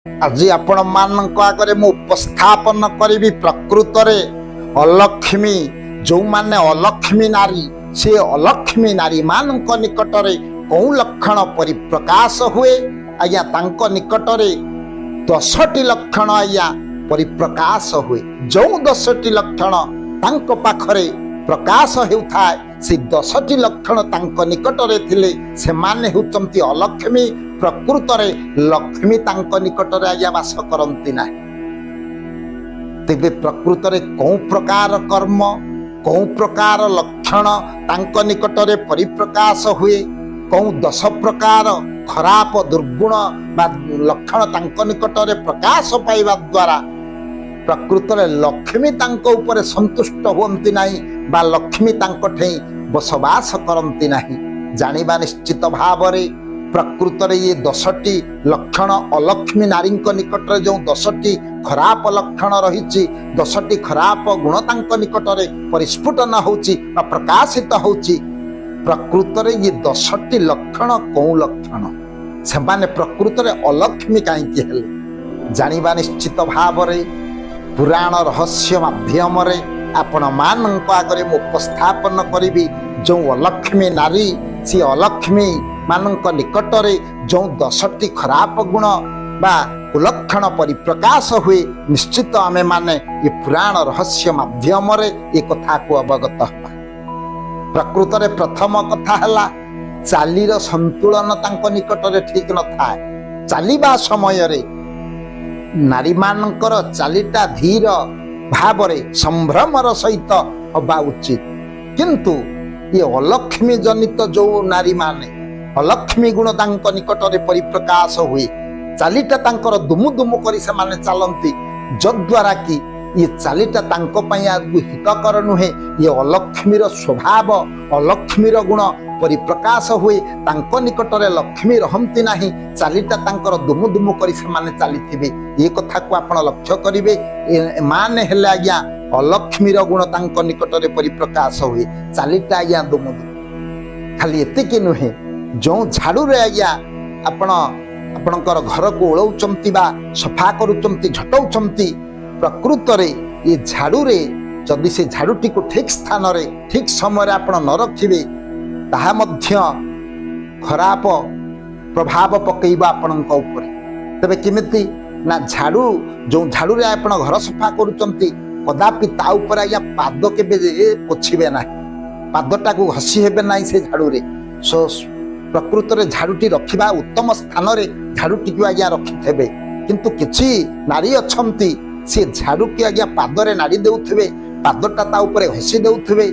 ଆଜି ଆପଣମାନଙ୍କ ଆଗରେ ମୁଁ ଉପସ୍ଥାପନ କରିବି, ପ୍ରକୃତରେ ଅଲକ୍ଷ୍ମୀ ଯେଉଁମାନେ, ଅଲକ୍ଷ୍ମୀ ନାରୀ, ସେ ଅଲକ୍ଷ୍ମୀ ନାରୀମାନଙ୍କ ନିକଟରେ କେଉଁ ଲକ୍ଷଣ ପରିପ୍ରକାଶ ହୁଏ। ଆଜ୍ଞା, ତାଙ୍କ ନିକଟରେ 10ଟି ଲକ୍ଷଣ ଆଜ୍ଞା ପରିପ୍ରକାଶ ହୁଏ। ଯେଉଁ 10ଟି ଲକ୍ଷଣ ତାଙ୍କ ପାଖରେ ପ୍ରକାଶ ହେଉଥାଏ, ସେ 10ଟି ଲକ୍ଷଣ ତାଙ୍କ ନିକଟରେ ଥିଲେ ସେମାନେ ହେଉଛନ୍ତି ଅଲକ୍ଷ୍ମୀ। ପ୍ରକୃତରେ ଲକ୍ଷ୍ମୀ ତାଙ୍କ ନିକଟରେ ଆଜ୍ଞା ବାସ କରନ୍ତି ନାହିଁ। ତେବେ ପ୍ରକୃତରେ କେଉଁ ପ୍ରକାର କର୍ମ, କେଉଁ ପ୍ରକାର ଲକ୍ଷଣ ତାଙ୍କ ନିକଟରେ ପରିପ୍ରକାଶ ହୁଏ, କେଉଁ 10 ପ୍ରକାର ଖରାପ ଦୁର୍ଗୁଣ ବା ଲକ୍ଷଣ ତାଙ୍କ ନିକଟରେ ପ୍ରକାଶ ପାଇବା ଦ୍ୱାରା ପ୍ରକୃତରେ ଲକ୍ଷ୍ମୀ ତାଙ୍କ ଉପରେ ସନ୍ତୁଷ୍ଟ ହୁଅନ୍ତି ନାହିଁ ବା ଲକ୍ଷ୍ମୀ ତାଙ୍କ ଠେଇଁ ବସବାସ କରନ୍ତି ନାହିଁ, ଜାଣିବା ନିଶ୍ଚିତ ଭାବରେ ପ୍ରକୃତରେ ଇଏ 10ଟି ଲକ୍ଷଣ, ଅଲକ୍ଷ୍ମୀ ନାରୀଙ୍କ ନିକଟରେ ଯେଉଁ 10ଟି ଖରାପ ଲକ୍ଷଣ ରହିଛି, 10ଟି ଖରାପ ଗୁଣ ତାଙ୍କ ନିକଟରେ ପରିସ୍ଫୁଟନ ହେଉଛି ବା ପ୍ରକାଶିତ ହେଉଛି, ପ୍ରକୃତରେ ଇଏ 10ଟି ଲକ୍ଷଣ କେଉଁ ଲକ୍ଷଣ, ସେମାନେ ପ୍ରକୃତରେ ଅଲକ୍ଷ୍ମୀ କାହିଁକି ହେଲେ, ଜାଣିବା ନିଶ୍ଚିତ ଭାବରେ ପୁରାଣ ରହସ୍ୟ ମାଧ୍ୟମରେ ଆପଣମାନଙ୍କ ଆଗରେ ମୁଁ ଉପସ୍ଥାପନ କରିବି। ଯେଉଁ ଅଲକ୍ଷ୍ମୀ ନାରୀ, ସେ ଅଲକ୍ଷ୍ମୀ ମାନଙ୍କ ନିକଟରେ ଯେଉଁ 10ଟି ଖରାପ ଗୁଣ ବା କୁଲକ୍ଷଣ ପରିପ୍ରକାଶ ହୁଏ, ନିଶ୍ଚିତ ଆମେମାନେ ଏ ପୁରାଣ ରହସ୍ୟ ମାଧ୍ୟମରେ ଏ କଥାକୁ ଅବଗତ ହେବା। ପ୍ରକୃତରେ ପ୍ରଥମ କଥା ହେଲା, ଚାଲିର ସନ୍ତୁଳନ ତାଙ୍କ ନିକଟରେ ଠିକ ନଥାଏ। ଚାଲିବା ସମୟରେ ନାରୀମାନଙ୍କର ଚାଲିଟା ଧୀର ଭାବରେ ସମ୍ଭ୍ରମର ସହିତ ହବା ଉଚିତ। କିନ୍ତୁ ଏ ଅଲକ୍ଷ୍ମୀ ଜନିତ ଯୋଉ ନାରୀମାନେ, ଅଲକ୍ଷ୍ମୀ ଗୁଣ ତାଙ୍କ ନିକଟରେ ପରିପ୍ରକାଶ ହୁଏ, ଚାଲିଟା ତାଙ୍କର ଦୁମୁ ଦୁମୁ କରି ସେମାନେ ଚାଲନ୍ତି, ଯଦ୍ୱାରା କି ଇଏ ଚାଲିଟା ତାଙ୍କ ପାଇଁ ଆଗକୁ ହିତକର ନୁହେଁ। ଇଏ ଅଲକ୍ଷ୍ମୀର ସ୍ୱଭାବ, ଅଲକ୍ଷ୍ମୀର ଗୁଣ ପରିପ୍ରକାଶ ହୁଏ। ତାଙ୍କ ନିକଟରେ ଲକ୍ଷ୍ମୀ ରହନ୍ତି ନାହିଁ। ଚାଲିଟା ତାଙ୍କର ଦୁମୁ ଦୁମୁ କରି ସେମାନେ ଚାଲିଥିବେ। ଏ କଥାକୁ ଆପଣ ଲକ୍ଷ୍ୟ କରିବେ। ଏମାନେ ହେଲେ ଆଜ୍ଞା ଅଲକ୍ଷ୍ମୀର ଗୁଣ ତାଙ୍କ ନିକଟରେ ପରିପ୍ରକାଶ ହୁଏ, ଚାଲିଟା ଆଜ୍ଞା ଦୁମୁ ଦୁମୁ। ଖାଲି ଏତିକି ନୁହେଁ, ଯେଉଁ ଝାଡ଼ୁରେ ଆଜ୍ଞା ଆପଣ ଆପଣଙ୍କର ଘରକୁ ଓଳଉଛନ୍ତି ବା ସଫା କରୁଛନ୍ତି, ଝଟଉଛନ୍ତି, ପ୍ରକୃତରେ ଏ ଝାଡ଼ୁରେ ଯଦି ସେ ଝାଡ଼ୁଟିକୁ ଠିକ ସ୍ଥାନରେ ଠିକ ସମୟରେ ଆପଣ ନ ରଖିବେ, ତାହା ମଧ୍ୟ ଖରାପ ପ୍ରଭାବ ପକେଇବ ଆପଣଙ୍କ ଉପରେ। ତେବେ କେମିତି ନା, ଝାଡ଼ୁ, ଯେଉଁ ଝାଡ଼ୁରେ ଆପଣ ଘର ସଫା କରୁଛନ୍ତି, କଦାପି ତା ଉପରେ ଆଜ୍ଞା ପାଦ କେବେ ପୋଛିବେ ନାହିଁ, ପାଦଟାକୁ ଘଷି ହେବେ ନାହିଁ ସେ ଝାଡ଼ୁରେ। ସୋ ପ୍ରକୃତରେ ଝାଡ଼ୁଟି ରଖିବା ଉତ୍ତମ ସ୍ଥାନରେ ଝାଡ଼ୁଟିକୁ ଆଜ୍ଞା ରଖିଥିବେ। କିନ୍ତୁ କିଛି ନାରୀ ଅଛନ୍ତି, ସେ ଝାଡ଼ୁକି ଆଜ୍ଞା ପାଦରେ ନାଡ଼ି ଦେଉଥିବେ, ପାଦଟା ତା ଉପରେ ଘଷି ଦେଉଥିବେ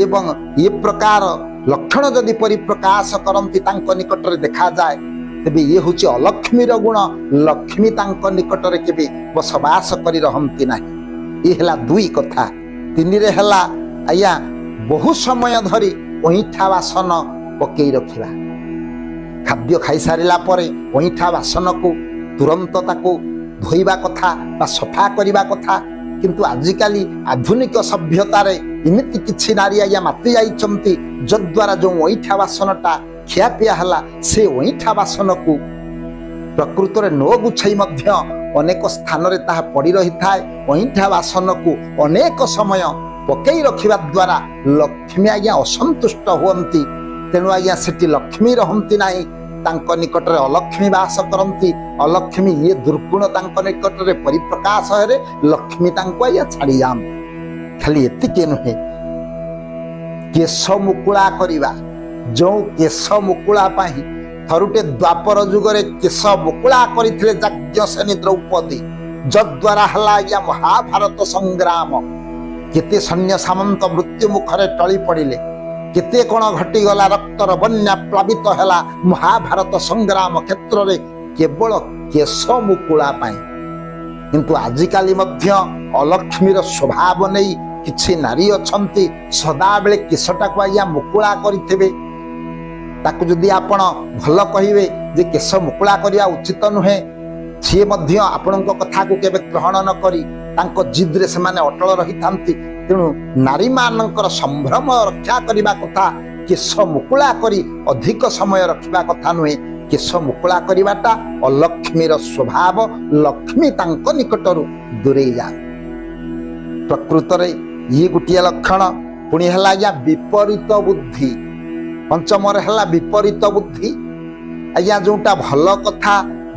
ଏବଂ ଏ ପ୍ରକାର ଲକ୍ଷଣ ଯଦି ପରିପ୍ରକାଶ କରନ୍ତି ତାଙ୍କ ନିକଟରେ ଦେଖାଯାଏ, ତେବେ ଇଏ ହେଉଛି ଅଲକ୍ଷ୍ମୀର ଗୁଣ। ଲକ୍ଷ୍ମୀ ତାଙ୍କ ନିକଟରେ କେବେ ବସବାସ କରି ରହନ୍ତି ନାହିଁ। ଇଏ ହେଲା ଦୁଇ କଥା। ତିନିରେ ହେଲା ଆଜ୍ଞା, ବହୁ ସମୟ ଧରି ଅଇଁଠା ବାସନ ପକେଇ ରଖିବା। ଖାଦ୍ୟ ଖାଇସାରିଲା ପରେ ଅଇଁଠା ବାସନକୁ ତୁରନ୍ତ ତାକୁ ଧୋଇବା କଥା ବା ସଫା କରିବା କଥା। କିନ୍ତୁ ଆଜିକାଲି ଆଧୁନିକ ସଭ୍ୟତାରେ ଏମିତି କିଛି ନାରୀ ଆଜ୍ଞା ମାତି ଯାଇଛନ୍ତି, ଯଦ୍ୱାରା ଯେଉଁ ଅଇଁଠା ବାସନଟା ଖିଆପିଆ ହେଲା, ସେ ଅଇଁଠା ବାସନକୁ ପ୍ରକୃତରେ ନ ଗୁଛେଇ ମଧ୍ୟ ଅନେକ ସ୍ଥାନରେ ତାହା ପଡ଼ି ରହିଥାଏ। ଅଇଁଠା ବାସନକୁ ଅନେକ ସମୟ ପକେଇ ରଖିବା ଦ୍ୱାରା ଲକ୍ଷ୍ମୀ ଆଜ୍ଞା ଅସନ୍ତୁଷ୍ଟ ହୁଅନ୍ତି। ତେଣୁ ଆଜ୍ଞା ସେଠି ଲକ୍ଷ୍ମୀ ରହନ୍ତି ନାହିଁ, ତାଙ୍କ ନିକଟରେ ଅଲକ୍ଷ୍ମୀ ବାସ କରନ୍ତି। ଅଲକ୍ଷ୍ମୀ ଇଏ ଦୁର୍ଗୁଣ ତାଙ୍କ ନିକଟରେ ପରିପ୍ରକାଶ ହେଲେ ଲକ୍ଷ୍ମୀ ତାଙ୍କୁ ଆଜ୍ଞା ଛାଡ଼ି ଯାଆନ୍ତି। ଖାଲି ଏତିକି ନୁହେଁ, କେଶ ମୁକୁଳା କରିବା। ଯେଉଁ କେଶ ମୁକୁଳା ପାଇଁ ଥରୁଟେ ଦ୍ୱାପର ଯୁଗରେ କେଶ ମୁକୁଳା କରିଥିଲେ ଯାଜ୍ଞସେନୀ ଦ୍ରୌପଦୀ, ଯଦ୍ୱାରା ହେଲା ଆଜ୍ଞା ମହାଭାରତ ସଂଗ୍ରାମ। କେତେ ସୈନ୍ୟ ସାମନ୍ତ ମୃତ୍ୟୁ ମୁଖରେ ଟଳି ପଡ଼ିଲେ, କେତେ କଣ ଘଟିଗଲା, ରକ୍ତର ବନ୍ୟା ପ୍ଲାବିତ ହେଲା ମହାଭାରତ ସଂଗ୍ରାମ କ୍ଷେତ୍ରରେ କେବଳ କେଶ ମୁକୁଳା ପାଇଁ। କିନ୍ତୁ ଆଜିକାଲି ମଧ୍ୟ ଅଲକ୍ଷ୍ମୀର ସ୍ୱଭାବ ନେଇ କିଛି ନାରୀ ଅଛନ୍ତି, ସଦାବେଳେ କେଶଟାକୁ ଆଜ୍ଞା ମୁକୁଳା କରିଥିବେ। ତାକୁ ଯଦି ଆପଣ ଭଲ କହିବେ ଯେ କେଶ ମୁକୁଳା କରିବା ଉଚିତ ନୁହେଁ, ସିଏ ମଧ୍ୟ ଆପଣଙ୍କ କଥାକୁ କେବେ ଗ୍ରହଣ ନ କରି ତାଙ୍କ ଜିଦ୍ରେ ସେମାନେ ଅଟଳ ରହିଥାନ୍ତି। ତେଣୁ ନାରୀମାନଙ୍କର ସମ୍ଭ୍ରମ ରକ୍ଷା କରିବା କଥା, କେଶ ମୁକୁଳା କରି ଅଧିକ ସମୟ ରଖିବା କଥା ନୁହେଁ। କେଶ ମୁକୁଳା କରିବାଟା ଅଲକ୍ଷ୍ମୀର ସ୍ୱଭାବ। ଲକ୍ଷ୍ମୀ ତାଙ୍କ ନିକଟରୁ ଦୂରେଇ ଯାଆନ୍ତି। ପ୍ରକୃତରେ ଇଏ ଗୋଟିଏ ଲକ୍ଷଣ। ପୁଣି ହେଲା ଆଜ୍ଞା ବିପରୀତ ବୁଦ୍ଧି। ପଞ୍ଚମରେ ହେଲା ବିପରୀତ ବୁଦ୍ଧି। ଆଜ୍ଞା, ଯୋଉଟା ଭଲ କଥା,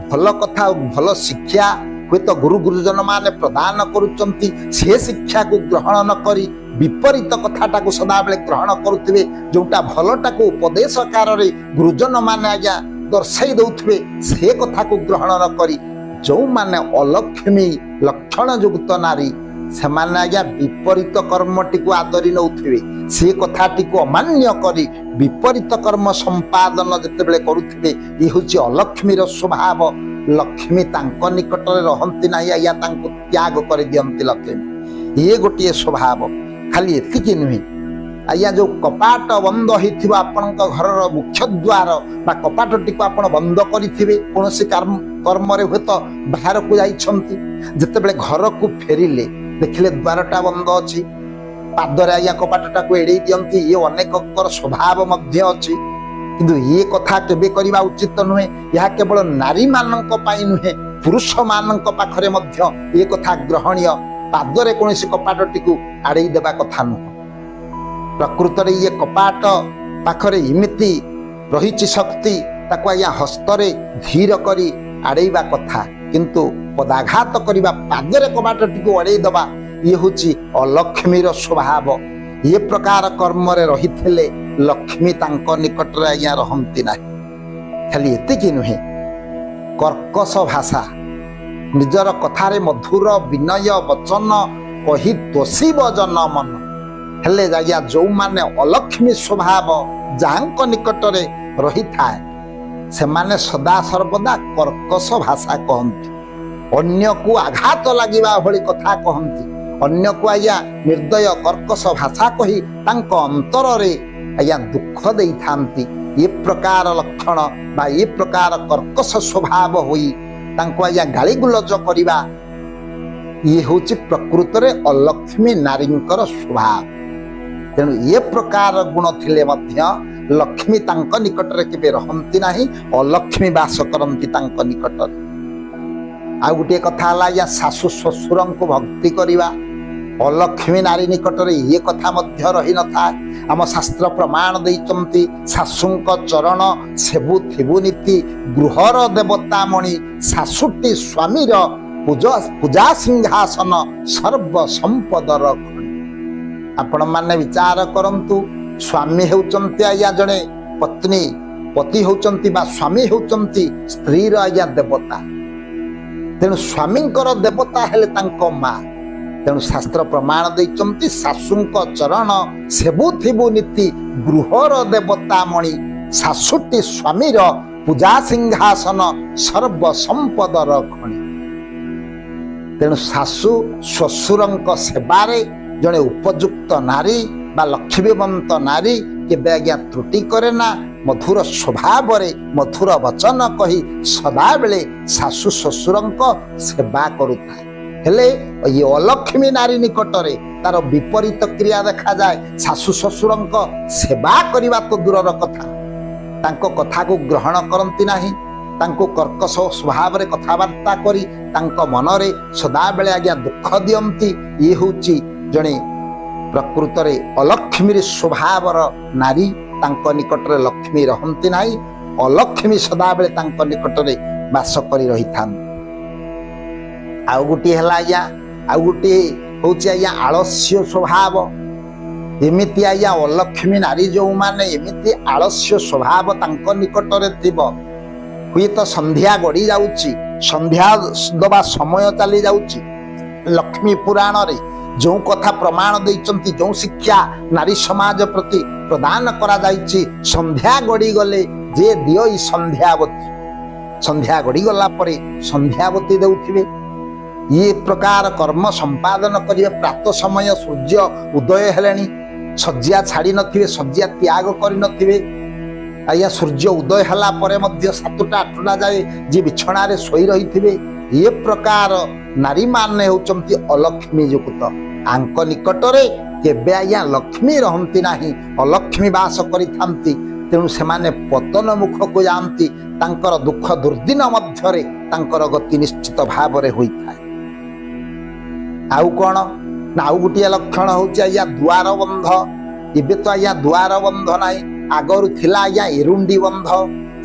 ଭଲ କଥା, ଭଲ ଶିକ୍ଷା ହୁଏତ ଗୁରୁ ଗୁରୁଜନ ମାନେ ପ୍ରଦାନ କରୁଛନ୍ତି, ସେ ଶିକ୍ଷାକୁ ଗ୍ରହଣ ନ କରି ବିପରୀତ କଥାଟାକୁ ସଦାବେଳେ ଗ୍ରହଣ କରୁଥିବେ। ଯୋଉଟା ଭଲଟାକୁ ଉପଦେଶ ଆକାରରେ ଗୁରୁଜନ ମାନେ ଆଜ୍ଞା ଦର୍ଶାଇ ଦଉଥିବେ, ସେ କଥାକୁ ଗ୍ରହଣ ନ କରି ଯୋଉମାନେ ଅଲକ୍ଷ୍ମୀ ଲକ୍ଷଣ ଯୁକ୍ତ ନାରୀ, ସେମାନେ ଆଜ୍ଞା ବିପରୀତ କର୍ମଟିକୁ ଆଦରି ନଉଥିବେ। ସେ କଥାଟିକୁ ଅମାନ୍ୟ କରି ବିପରୀତ କର୍ମ ସମ୍ପାଦନ ଯେତେବେଳେ କରୁଥିବେ, ଇଏ ହେଉଛି ଅଲକ୍ଷ୍ମୀର ସ୍ୱଭାବ। ଲକ୍ଷ୍ମୀ ତାଙ୍କ ନିକଟରେ ରହନ୍ତି ନାହିଁ ଆଜ୍ଞା, ତାଙ୍କୁ ତ୍ୟାଗ କରିଦିଅନ୍ତି ଲକ୍ଷ୍ମୀ। ଇଏ ଗୋଟିଏ ସ୍ୱଭାବ। ଖାଲି ଏତିକି ନୁହେଁ ଆଜ୍ଞା, ଯୋଉ କପାଟ ବନ୍ଦ ହେଇଥିବ, ଆପଣଙ୍କ ଘରର ମୁଖ୍ୟ ଦ୍ୱାର ବା କପାଟଟିକୁ ଆପଣ ବନ୍ଦ କରିଥିବେ, କୌଣସି କର୍ମରେ ହୁଏତ ବାହାରକୁ ଯାଇଛନ୍ତି, ଯେତେବେଳେ ଘରକୁ ଫେରିଲେ ଦେଖିଲେ ଦ୍ୱାରଟା ବନ୍ଦ ଅଛି, ପାଦରେ ଆଜ୍ଞା କପାଟଟାକୁ ଏଡ଼େଇ ଦିଅନ୍ତି। ଇଏ ଅନେକଙ୍କର ସ୍ୱଭାବ ମଧ୍ୟ ଅଛି। କିନ୍ତୁ ଇଏ କଥା କେବେ କରିବା ଉଚିତ ନୁହେଁ। ଏହା କେବଳ ନାରୀମାନଙ୍କ ପାଇଁ ନୁହେଁ, ପୁରୁଷମାନଙ୍କ ପାଖରେ ମଧ୍ୟ ଏ କଥା ଗ୍ରହଣୀୟ। ପାଦରେ କୌଣସି କପାଟଟିକୁ ଆଡ଼େଇ ଦେବା କଥା ନୁହଁ। ପ୍ରକୃତରେ ଇଏ କପାଟ ପାଖରେ ଏମିତି ରହିଛି ଶକ୍ତି, ତାକୁ ଆଜ୍ଞା ହସ୍ତରେ ଧୀର କରି ଆଡ଼େଇବା କଥା। କିନ୍ତୁ ପଦାଘାତ କରିବା, ପାଦରେ କବାଟଟିକୁ ଅଡ଼େଇ ଦେବା, ଇଏ ହେଉଛି ଅଲକ୍ଷ୍ମୀର ସ୍ୱଭାବ। ଏ ପ୍ରକାର କର୍ମରେ ରହିଥିଲେ ଲକ୍ଷ୍ମୀ ତାଙ୍କ ନିକଟରେ ଆଜ୍ଞା ରହନ୍ତି ନାହିଁ। ଖାଲି ଏତିକି ନୁହେଁ, କର୍କଶ ଭାଷା, ନିଜର କଥାରେ ମଧୁର ବିନୟ ବଚନ କହି ତୋଷିବ ଜନ ମନ। ହେଲେ ଆଜ୍ଞା, ଯୋଉମାନେ ଅଲକ୍ଷ୍ମୀ ସ୍ୱଭାବ ଯାହାଙ୍କ ନିକଟରେ ରହିଥାଏ, ସେମାନେ ସଦା ସର୍ବଦା କର୍କଶ ଭାଷା କହନ୍ତି, ଅନ୍ୟକୁ ଆଘାତ ଲାଗିବା ଭଳି କଥା କହନ୍ତି। ଅନ୍ୟକୁ ଆଜ୍ଞା ନିର୍ଦ୍ଦୟ କର୍କଶ ଭାଷା କହି ତାଙ୍କ ଅନ୍ତରରେ ଆଜ୍ଞା ଦୁଃଖ ଦେଇଥାନ୍ତି। ଏ ପ୍ରକାର ଲକ୍ଷଣ ବା ଏ ପ୍ରକାର କର୍କଶ ସ୍ୱଭାବ ହୋଇ ତାଙ୍କୁ ଆଜ୍ଞା ଗାଳିଗୁଲଜ କରିବା, ଇଏ ହେଉଛି ପ୍ରକୃତରେ ଅଲକ୍ଷ୍ମୀ ନାରୀଙ୍କର ସ୍ୱଭାବ। ତେଣୁ ଏ ପ୍ରକାର ଗୁଣ ଥିଲେ ମଧ୍ୟ ଲକ୍ଷ୍ମୀ ତାଙ୍କ ନିକଟରେ କେବେ ରହନ୍ତି ନାହିଁ, ଅଲକ୍ଷ୍ମୀ ବାସ କରନ୍ତି ତାଙ୍କ ନିକଟରେ। ଆଉ ଗୋଟିଏ କଥା ହେଲା ଆଜ୍ଞା, ଶାଶୁ ଶ୍ୱଶୁରଙ୍କୁ ଭକ୍ତି କରିବା। ଅଲକ୍ଷ୍ମୀ ନାରୀ ନିକଟରେ ଇଏ କଥା ମଧ୍ୟ ରହିନଥାଏ। ଆମ ଶାସ୍ତ୍ର ପ୍ରମାଣ ଦେଇଛନ୍ତି, ଶାଶୁଙ୍କ ଚରଣ ସେବୁଥିବୁ ନୀତି, ଗୃହର ଦେବତାମଣି ଶାଶୁଟି ସ୍ୱାମୀର ପୂଜା ସିଂହାସନ ସର୍ବ ସମ୍ପଦର ଖଣି। ଆପଣମାନେ ବିଚାର କରନ୍ତୁ, ସ୍ୱାମୀ ହେଉଛନ୍ତି ଆଜ୍ଞା ଜଣେ ପତ୍ନୀ, ପତି ହେଉଛନ୍ତି ବା ସ୍ୱାମୀ ହେଉଛନ୍ତି ସ୍ତ୍ରୀର ଆଜ୍ଞା ଦେବତା। ତେଣୁ ସ୍ୱାମୀଙ୍କର ଦେବତା ହେଲେ ତାଙ୍କ ମା। ତେଣୁ ଶାସ୍ତ୍ର ପ୍ରମାଣ ଦେଇଛନ୍ତି, ଶାଶୁଙ୍କ ଚରଣ ସେବୁଥିବୁ ନୀତି, ଗୃହର ଦେବତା ମଣି ଶାଶୁଟି ସ୍ୱାମୀର ପୂଜା ସିଂହାସନ ସର୍ବ ସମ୍ପଦର ଖଣି। ତେଣୁ ଶାଶୁ ଶ୍ୱଶୁରଙ୍କ ସେବାରେ ଜଣେ ଉପଯୁକ୍ତ ନାରୀ ବା ଲକ୍ଷ୍ମୀବନ୍ତ ନାରୀ କେବେ ଆଜ୍ଞା ତ୍ରୁଟି କରେ ନା। ମଧୁର ସ୍ୱଭାବରେ ମଧୁର ବଚନ କହି ସଦାବେଳେ ଶାଶୁ ଶ୍ୱଶୁରଙ୍କ ସେବା କରୁଥାଏ। ହେଲେ ଇଏ ଅଲକ୍ଷ୍ମୀ ନାରୀ ନିକଟରେ ତାର ବିପରୀତ କ୍ରିୟା ଦେଖାଯାଏ। ଶାଶୁ ଶ୍ୱଶୁରଙ୍କ ସେବା କରିବା ତ ଦୂରର କଥା, ତାଙ୍କ କଥାକୁ ଗ୍ରହଣ କରନ୍ତି ନାହିଁ। ତାଙ୍କୁ କର୍କଶ ସ୍ୱଭାବରେ କଥାବାର୍ତ୍ତା କରି ତାଙ୍କ ମନରେ ସଦାବେଳେ ଆଜ୍ଞା ଦୁଃଖ ଦିଅନ୍ତି। ଇଏ ହେଉଛି ଜଣେ ପ୍ରକୃତରେ ଅଲକ୍ଷ୍ମୀର ସ୍ୱଭାବର ନାରୀ। ତାଙ୍କ ନିକଟରେ ଲକ୍ଷ୍ମୀ ରହନ୍ତି ନାହିଁ, ଅଲକ୍ଷ୍ମୀ ସଦାବେଳେ ତାଙ୍କ ନିକଟରେ ବାସ କରି ରହିଥାନ୍ତି। ଆଉ ଗୋଟିଏ ହେଲା ଆଜ୍ଞା, ଆଉ ଗୋଟିଏ ହଉଛି ଆଜ୍ଞା ଆଳସ୍ୟ ସ୍ୱଭାବ। ଏମିତି ଆଜ୍ଞା ଅଲକ୍ଷ୍ମୀ ନାରୀ ଯୋଉମାନେ, ଏମିତି ଆଳସ୍ୟ ସ୍ୱଭାବ ତାଙ୍କ ନିକଟରେ ଥିବ, ହୁଏତ ସନ୍ଧ୍ୟା ଗଡ଼ି ଯାଉଛି, ସନ୍ଧ୍ୟା ଦବା ସମୟ ଚାଲି ଯାଉଛି। ଲକ୍ଷ୍ମୀ ପୁରାଣରେ ଯେଉଁ କଥା ପ୍ରମାଣ ଦେଇଛନ୍ତି, ଯେଉଁ ଶିକ୍ଷା ନାରୀ ସମାଜ ପ୍ରତି ପ୍ରଦାନ କରାଯାଇଛି, ସନ୍ଧ୍ୟା ଗଡ଼ିଗଲେ ଯେ ଦିଅ ସନ୍ଧ୍ୟାବତୀ, ସନ୍ଧ୍ୟା ଗଡ଼ିଗଲା ପରେ ସନ୍ଧ୍ୟାବତୀ ଦେଉଥିବେ। ଇଏ ପ୍ରକାର କର୍ମ ସମ୍ପାଦନ କରିବେ। ପ୍ରାତ ସମୟ, ସୂର୍ଯ୍ୟ ଉଦୟ ହେଲେଣି, ଶଯ୍ୟା ଛାଡ଼ି ନଥିବେ, ଶଯ୍ୟା ତ୍ୟାଗ କରିନଥିବେ ଆଜ୍ଞା। ସୂର୍ଯ୍ୟ ଉଦୟ ହେଲା ପରେ ମଧ୍ୟ 7ଟା 8ଟା ଯାଏ ଯିଏ ବିଛଣାରେ ଶୋଇ ରହିଥିବେ, ଏ ପ୍ରକାର ନାରୀମାନେ ହେଉଛନ୍ତି ଅଲକ୍ଷ୍ମୀ ଯୁକ୍ତ। ଆଙ୍କ ନିକଟରେ କେବେ ଆଜ୍ଞା ଲକ୍ଷ୍ମୀ ରହନ୍ତି ନାହିଁ, ଅଲକ୍ଷ୍ମୀ ବାସ କରିଥାନ୍ତି। ତେଣୁ ସେମାନେ ପତନ ମୁଖକୁ ଯାଆନ୍ତି। ତାଙ୍କର ଦୁଃଖ ଦୁର୍ଦିନ ମଧ୍ୟରେ ତାଙ୍କର ଗତି ନିଶ୍ଚିତ ଭାବରେ ହୋଇଥାଏ। ଆଉ କ'ଣ ନା, ଆଉ ଗୋଟିଏ ଲକ୍ଷଣ ହେଉଛି ଆଜ୍ଞା ଦୁଆର ବନ୍ଧ। ଏବେ ତ ଆଜ୍ଞା ଦୁଆର ବନ୍ଧ ନାହିଁ, ଆଗରୁ ଥିଲା ଆଜ୍ଞା ଏରୁଣ୍ଡି ବନ୍ଧ।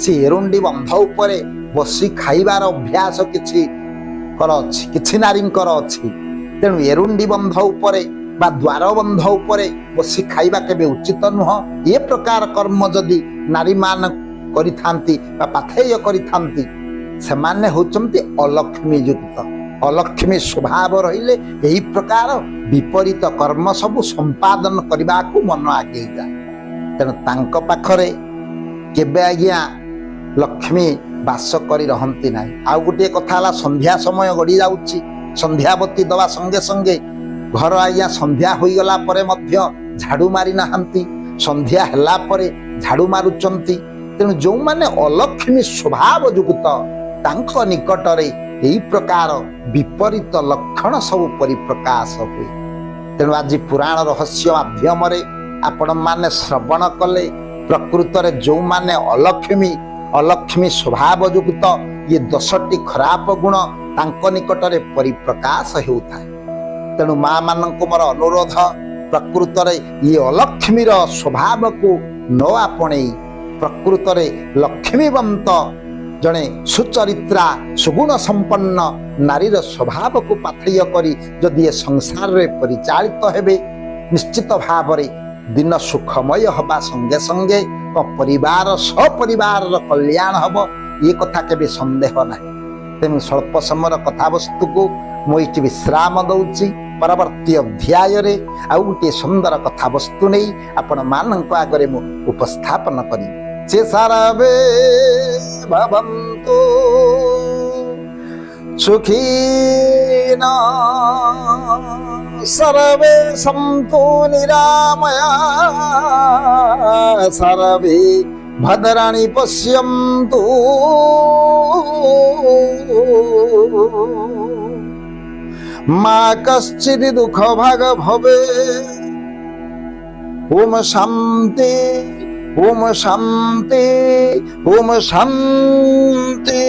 ସେ ଏରୁଣ୍ଡି ବନ୍ଧ ଉପରେ ବସି ଖାଇବାର ଅଭ୍ୟାସ କିଛି କର ଅଛି, କିଛି ନାରୀଙ୍କର ଅଛି। ତେଣୁ ଏରୁଣ୍ଡି ବନ୍ଧ ଉପରେ ବା ଦ୍ୱାର ବନ୍ଧ ଉପରେ ବସି ଖାଇବା କେବେ ଉଚିତ ନୁହଁ। ଏ ପ୍ରକାର କର୍ମ ଯଦି ନାରୀମାନେ କରିଥାନ୍ତି ବା ପାଥେୟ କରିଥାନ୍ତି, ସେମାନେ ହେଉଛନ୍ତି ଅଲକ୍ଷ୍ମୀ ଯୁକ୍ତ। ଅଲକ୍ଷ୍ମୀ ସ୍ୱଭାବ ରହିଲେ ଏହି ପ୍ରକାର ବିପରୀତ କର୍ମ ସବୁ ସମ୍ପାଦନ କରିବାକୁ ମନ ଆଗେଇ ଯାଏ। ତେଣୁ ତାଙ୍କ ପାଖରେ କେବେ ଆଜ୍ଞା ଲକ୍ଷ୍ମୀ ବାସ କରି ରହନ୍ତି ନାହିଁ। ଆଉ ଗୋଟିଏ କଥା ହେଲା, ସନ୍ଧ୍ୟା ସମୟ ଗଡ଼ି ଯାଉଛି, ସନ୍ଧ୍ୟାବତୀ ଦେବା ସଙ୍ଗେ ସଙ୍ଗେ ଘର ଆଜ୍ଞା ସନ୍ଧ୍ୟା ହୋଇଗଲା ପରେ ମଧ୍ୟ ଝାଡ଼ୁ ମାରି ନାହାନ୍ତି, ସନ୍ଧ୍ୟା ହେଲା ପରେ ଝାଡ଼ୁ ମାରୁଛନ୍ତି। ତେଣୁ ଯେଉଁମାନେ ଅଲକ୍ଷ୍ମୀ ସ୍ୱଭାବ ଯୁକ୍ତ, ତାଙ୍କ ନିକଟରେ ଏହି ପ୍ରକାର ବିପରୀତ ଲକ୍ଷଣ ସବୁ ପରିପ୍ରକାଶ ହୁଏ। ତେଣୁ ଆଜି ପୁରାଣ ରହସ୍ୟ ମାଧ୍ୟମରେ ଆପଣମାନେ ଶ୍ରବଣ କଲେ, ପ୍ରକୃତରେ ଯେଉଁମାନେ ଅଲକ୍ଷ୍ମୀ ସ୍ୱଭାବ ଯୁକ୍ତ, ଇଏ 10ଟି ଖରାପ ଗୁଣ ତାଙ୍କ ନିକଟରେ ପରିପ୍ରକାଶ ହେଉଥାଏ। ତେଣୁ ମା ମାନଙ୍କୁ ମୋର ଅନୁରୋଧ, ପ୍ରକୃତରେ ଇଏ ଅଲକ୍ଷ୍ମୀର ସ୍ୱଭାବକୁ ନ ଆପଣେଇ ପ୍ରକୃତରେ ଲକ୍ଷ୍ମୀବନ୍ତ ଜଣେ ସୁଚରିତ୍ରା ସୁଗୁଣ ସମ୍ପନ୍ନ ନାରୀର ସ୍ୱଭାବକୁ ପାଥେୟ କରି ଯଦି ଏ ସଂସାରରେ ପରିଚାଳିତ ହେବେ, ନିଶ୍ଚିତ ଭାବରେ ଦିନ ସୁଖମୟ ହେବା ସଙ୍ଗେ ସଙ୍ଗେ ପରିବାର ସପରିବାରର କଲ୍ୟାଣ ହେବ, ଏ କଥା କେବେ ସନ୍ଦେହ ନାହିଁ। ତେଣୁ ସ୍ୱଳ୍ପ ସମୟର କଥାବସ୍ତୁକୁ ମୁଁ ଏଇଠି ବିଶ୍ରାମ ଦେଉଛି। ପରବର୍ତ୍ତୀ ଅଧ୍ୟାୟରେ ଆଉ ଗୋଟିଏ ସୁନ୍ଦର କଥାବସ୍ତୁ ନେଇ ଆପଣମାନଙ୍କ ଆଗରେ ମୁଁ ଉପସ୍ଥାପନ କରିବି। ସେ ସର୍ବେ ଭବନ୍ତୁ ସୁଖିନଃ, ସର୍ବେ ସନ୍ତୁ ନିରାମୟା, ସର୍ବେ ଭଦ୍ରାଣି ପଶ୍ୟନ୍ତୁ, ମା କଶ୍ଚିଦ୍ ଦୁଃଖ ଭାଗ ଭବେ। ଓମ ଶାନ୍ତି, ଓମ ଶାନ୍ତି, ଓମ ଶାନ୍ତି।